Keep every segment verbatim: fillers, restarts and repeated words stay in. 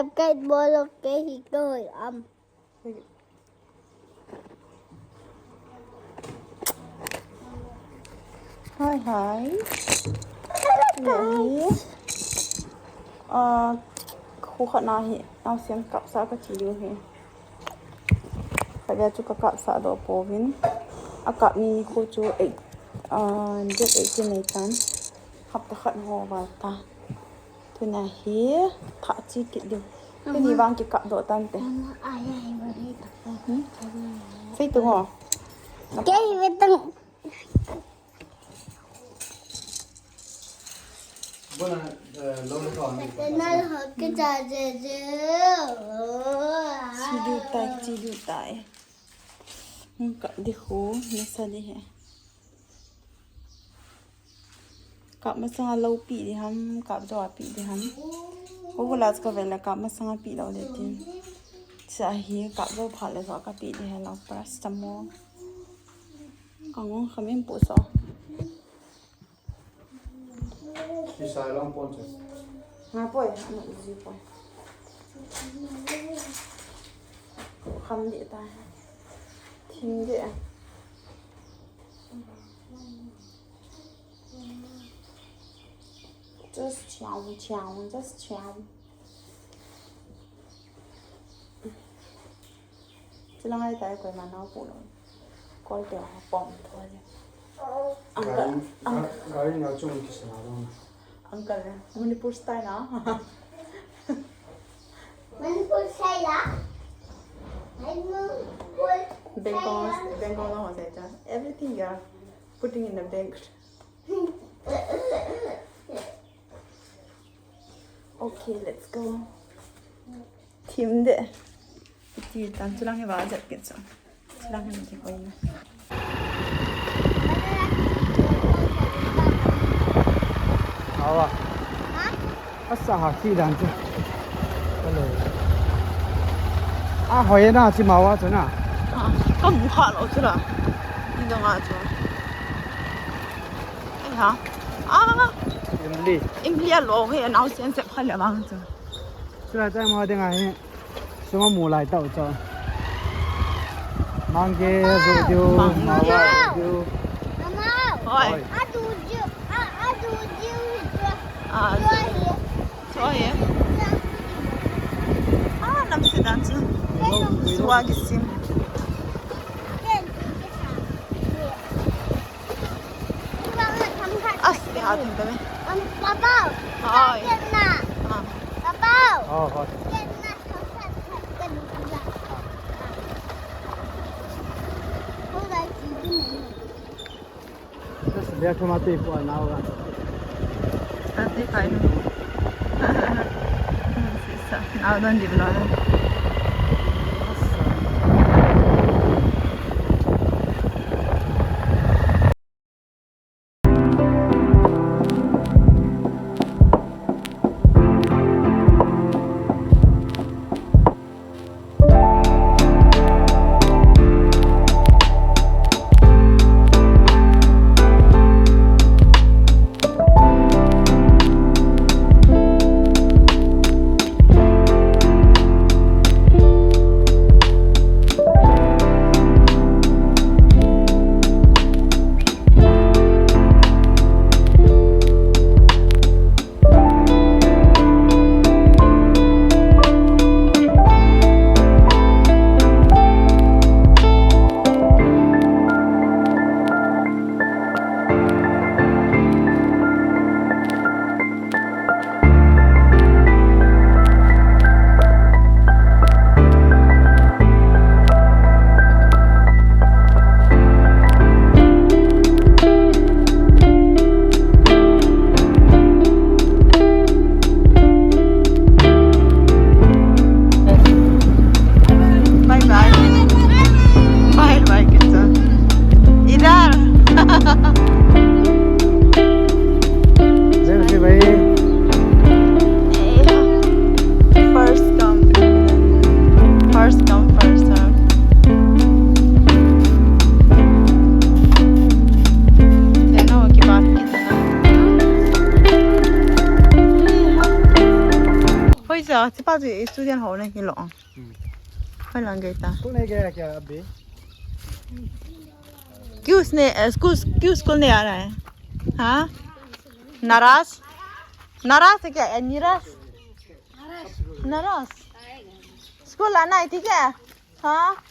Kai bolo ke hi ko am. Hai, hai. Hi. Ah, khu khat na hi, naosen kapsah kati diu hi. Khat vei chu ka kapsah doh pouvin. A kap ni khu chu eight, ah, date eighteen nei tan. Hapta khat ho val ta. Tuna hi thah chi kit diu. Tuni vang kikap doh tante. Mama, ai, ai, ai, ai, ai. Hmm? Sei tu ngo. Kei ve tang. Bona, eh, lo le ko ni. Nal ho ke cha je je. Chi diu tai, chi diu tai. Hmm, kap di khu, nasa di he. Kap masanga lo pi di ham, kap jo a pi di ham. Ko ko las ko vele kap masanga pi lo le tin. Sa hi kap jo pha le jo ka pi di he lo paracetamol. Ka ngong kha min pu so. Kisai long pon che. Nga poi, ano zi poi. Ko kham di ta. Thim di. Just chow, chow, just chow. Chulang ai tai koi ma nao pu lo. Koi te ha pom tho le. Uncle, gari, uncle. Ga-, gari neo chung kisana lo. Uncle, Manipur style na. Manipur style na? Manipur style na? Bangkok, Bangkok lo ho se cha. Everything you are putting in the bag. Okay, let's go. Thim de. Iti tan chulang hi va jat ke chu. Chulang hi ki koi na. Awa. Ha? Asa ha ki dan chu. Hello. A hoi na chi ma wa chu na. Ah, ka mu kha lo chu la. Ni da nga chu. Ai ha. Ah. Imli. Imli a lo he, naosen sep kha le vang chu. Chulai time ho dinga hi. Suma mu lai tau cho. Mangke, video, mawa, video. Mama. Oi. Oi. Adu ju, a, adu ju. Ah, ju. Oi. Ah, nam se dan chu. Suwa gisim. As, ya, atin kami. Papa. Oi. Ah. Papa. Oh, oh. Just there to my people now. Ati kain. Sisa, now don't leave alone. अच्छा, पास ये student हो नहीं लो। हम्म। होय लंग गई था। स्कूल नहीं गया क्या अभी? क्यों उसने, अ, स्कूल, क्यों स्कूल नहीं आ रहा है? हाँ? नाराज? नाराज है क्या? ए, निराश? नाराज? स्कूल आना है, ठीक है? हाँ?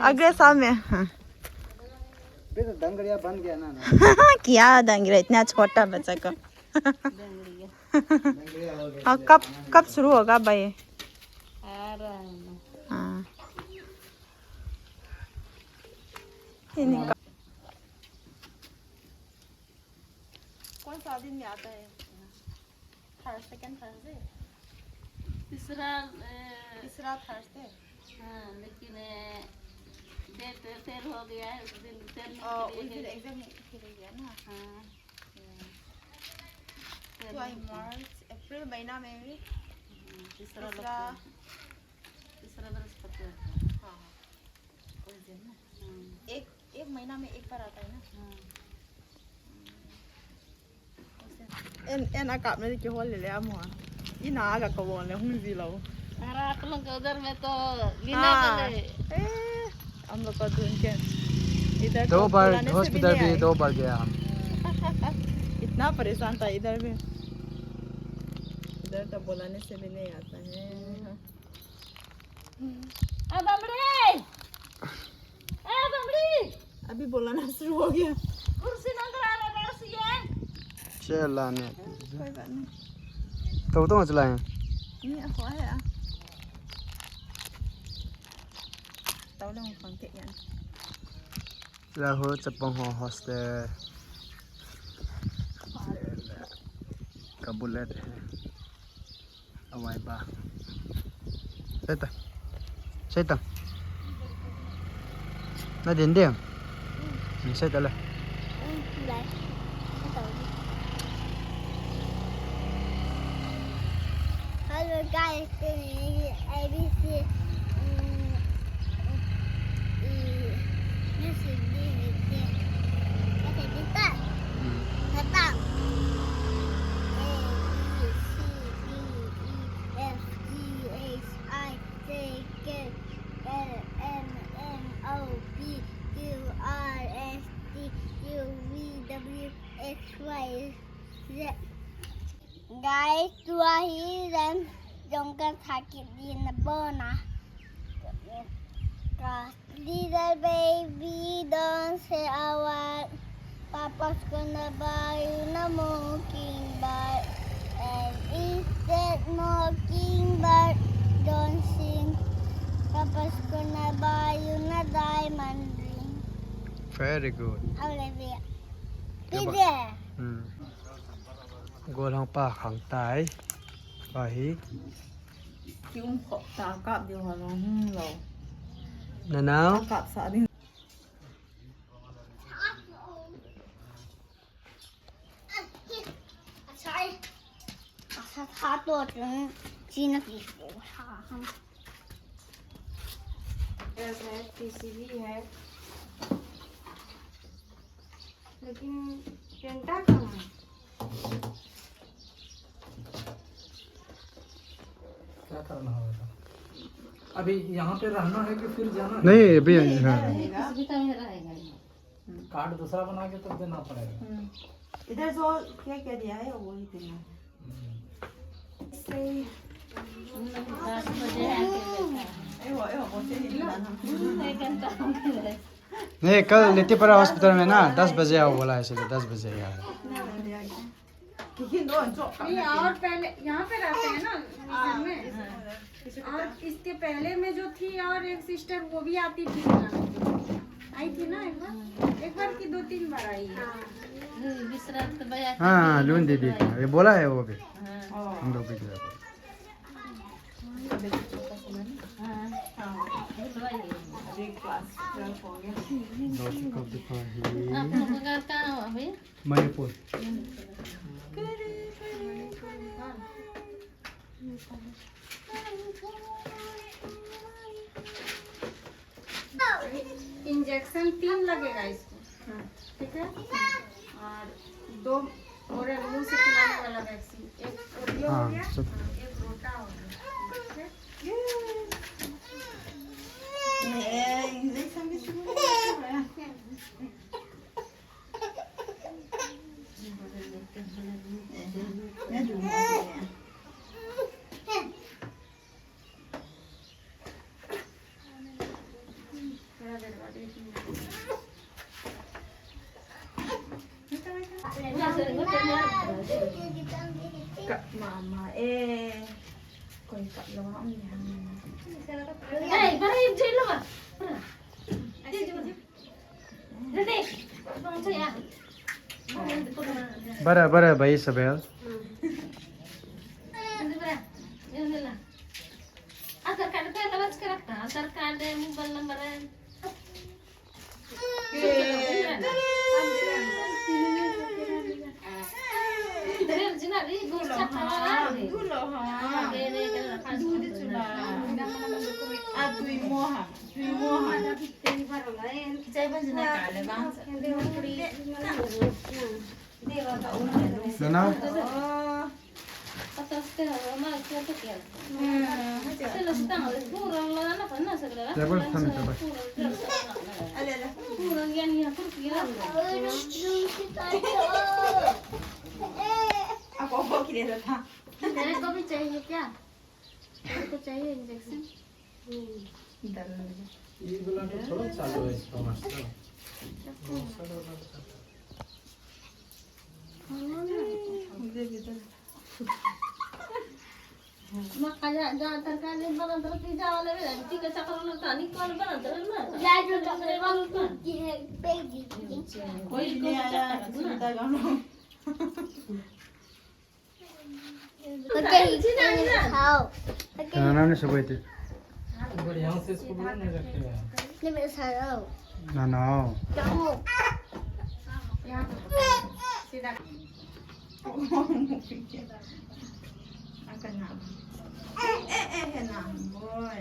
अगले साल में। हाँ। अभी तो दंगड़िया बन गया ना, ना। क्या दंगड़िया, इतना छोटा बच्चा को। दंगड़िया हो गया। हाँ, कब, कब शुरू होगा भाई? आ रहा है ना। हाँ। ये निकाल। कौन सा दिन में आता है? Third, second Thursday? तीसरा, अ, तीसरा थर्सडे? हाँ, लेकिन, अ, डेट फेल हो गया है, उस दिन फेल नहीं ओ, किए उस दिन गए। एग्जाम नहीं किए गए ना? हाँ। हम्म। फेल तो आई नहीं किए। मार्च, अप्रैल महीना में भी हम्म, तीसरा तीसरा लगता है। तीसरा बरस पड़ता है। हाँ, हाँ। उस दिन ना। हम्म। एक, एक महीना में एक बार आता है ना? हाँ। En, en akap na ki hol le le amo. Ina ga ko won le hung ji lo. अरे, आप लोग के उधर में तो बिना हाँ। बोले। ए, हम लोग को ढूंढ के इधर दो तो बार बुलाने से भी हॉस्पिटल नहीं भी आए। दो बार गया हम। इतना परेशान था इधर भी। इधर तो बुलाने से भी नहीं आता है। ए बमड़ी! ए बमड़ी! अभी बोलाना शुरू हो गया। कुर्सी नंबर आ रहा है, ये। चला ने। कोई बात नहीं। तो, तो चलाए। ये हुआ है। ताऊ लोग फोन के यार। Lahu chapang ho hostel. Ka bullet hai. Awai ba. Seta. Seta. Na din din. Seta la. Hello guys, today A B C, um, is message me with the, what is it? Hmm. Datang. A, B, C, D, E, F, G, H, I, J, K, L, M, N, O, P, Q, R, S, T, U, V, W, X, Y, Z. Guys, tua hi len jong ka thakit din na bona. Ka little baby, don't say a word. Papa's gonna buy you a mockingbird. And if that mockingbird don't sing, Papa's gonna buy you a diamond ring. Very good. Olivia. Pide. Hmm. Golhang pa khang tai. Pa hi. Kium khop ta kap diu ha long hum lo. Nanao. Kap sa ding. Asa tha to chung china ki ko ha. Yes, है, पीसीबी है। लेकिन पेंटा कहाँ है? क्या करना होगा? अभी यहाँ पे रहना है कि फिर जाना है? नहीं, अभी नहीं, यहाँ। इधर रहेगा। किसी भी time में रहेगा ये। कार्ड दूसरा बना के तो देना पड़ेगा। हम्म। इधर जो क्या क्या दिया है, वही देना है। हम्म। सही। दस बजे आके लेता है। ए, वो, ए, वो, वो, हम्म, एक घंटा हो गया। नहीं, कल लिट्टीपारा हॉस्पिटल में ना, दस बजे आओ बोला है, इसलिए दस बजे ही आया। नहीं, और पहले यहाँ पे रहते हैं ना, इस घर में। और इसके पहले में जो थी और एक सिस्टर, वो भी आती थी, आई थी ना एक बार, एक बार की दो तीन बार आई है। हाँ, लून दीदी, ये बोला है वो भी। हाँ। हम लोग भी गए। हाँ। हाँ। अभी class twelve हो गया। दो से कब दिखा है? आप लोगों का कहाँ हुआ भैया? मणिपुर। इंजेक्शन तीन लगेगा इसको, ठीक है? और दो ओरल मुंह से पिलाने वाला वैक्सीन, एक पोलियो हो हाँ, गया, सब। हाँ, एक रोटा हो गया। Kap mama e. Koi kap lou ham ni ham. Hey, para him jai lou. Para. Ready? Bang jai ya. Bara, bara, bhai Isabel. Aadhaar card pe lagach ke rakhta, Aadhaar card hai, mobile number hai. Nana? Table tham table. तेरे को भी चाहिए क्या? तेरे को चाहिए इंजेक्शन? ये वाला तो थोड़ा चालू है इसका मास्टर। मुझे भी दे। Makanya jangan terkali barang terpijak oleh bila tiga cakar oleh tani kau barang terima. Jadi tak memang dia baby. कोई नहीं आया, चिंता करो। Okay, खाओ। Okay. खाना नहीं सब इतने। बढ़िया से इसको बना नहीं रखे हैं। नहीं, मैं खा रहा हूँ। ना, ना। जाओ। सीधा। Akan nak. Eh, eh, eh, nak, boy.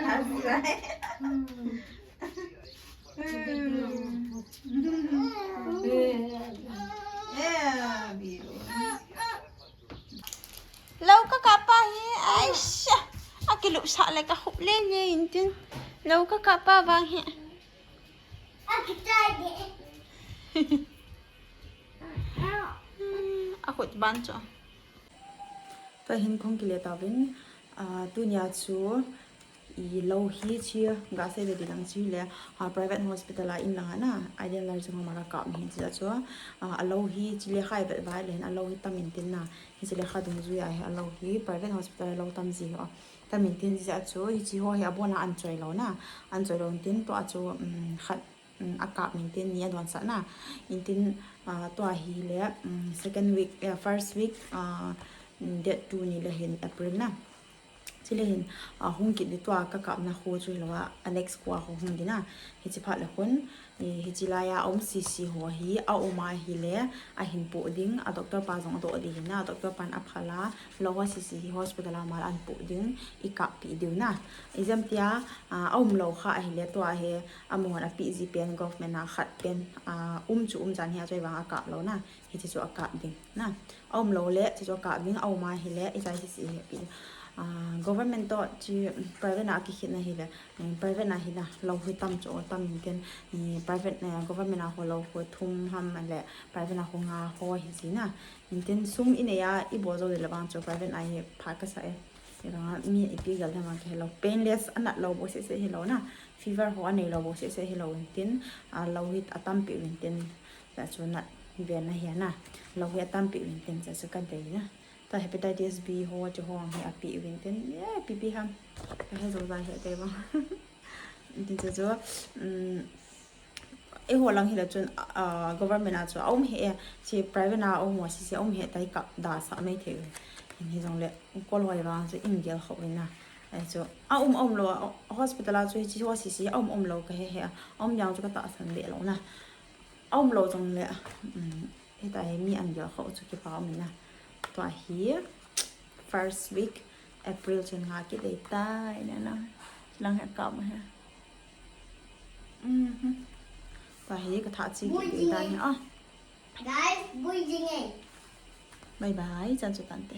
Asal. Hmm. Lou ka kap pa hi, aisha. Akilupsah le ka khup le le intin. Lou ka kap pa vang hi. Akhut ban chu. Ka hin khong kile tauvin, ah, tunia chu i lou hi chi ga sei ve di lang chi le, ah, private hospital a in lang a na, Ideal Nursing Home a ka kap hi chi chu, ah, a lou hi chi le khai vet vai le a lou hi tam intin na, hi chi le kha dungjui a hi a lou hi private hospital a lou tam ji ho, tam intin chi chu, hi chi ho hi a bon a an choi lou na, an choi lou intin tua chu, um, khat um, a kap intin ni a don sah na. Intin, ah, tua hi le, um, second week, eh, first week, ah, um, date two ni le hin April na. Chi le hin, ah, hung kit di tua ka kap na khu chu lou a, a next khu a khu hung di na. Hi chi phat le khun, eh, hi chi lai a um C C ho hi, a um a hi le, a hin pu ding, a doctor pa jong a do di hin na, doctor pan a phal a, lou a C C hi hospital a mal an pu ding, i kap pi ding na. Ijam tia, ah, a um lou kha a hi le tua hi, Amahon a pi ji pen government a khat pen, ah, um chu um jan hi a choi vang a kap lou na, hi chi chu a kap ding na. A um lou le, chi chu a kap ding, a um a hi le, i chai hi si hi pi. Ah, government to chi private a kikhit na hi le, eh, private a hi na, lou hi tam chu tam intin, eh, private, eh, government a ho lou ho thum ham le, private a ho nga ho hi si na. Intin sum i nei a, i bol jou le vang chu private a hi pha ka sa e. Hi vang a mi i pi gal le vang ka hi lou. Painless a nat lou bo se se hi lou na. Fever ho a nei lou bo se se hi lou intin, a lou hi a tampi u intin, ta chu nat ven na hi na, lou hi a tampi u intin, ta chu ka dei na. Ta hepatitis B ho chu ho hi a pi u intin, e pi pi ham. Ka he zo za he te ba. Intin chu chu, um, e ho lang hi la chun, ah, government a chu a um he e, chi private a um wa si si a um he ta hi kap da sa mai thei u. Hi jong le, ko loi vang chu in gel kho u na. Ai chu, a um, a um lou, a, hospital a chu hi chi ho si si, a um, um lou ka he he, a um yang chu ka tahsan be lou na. A um lou jong le, um, hita hi mi an gel kho chu kipa um na. Tua hi, first week, April chun nga kit dei tai na na. Lang he ka ma he. Mhm. Tua hi ka tha chi kit dei tai na. Ah. Guys, bui jing e. Bye bye, chan chu tan te.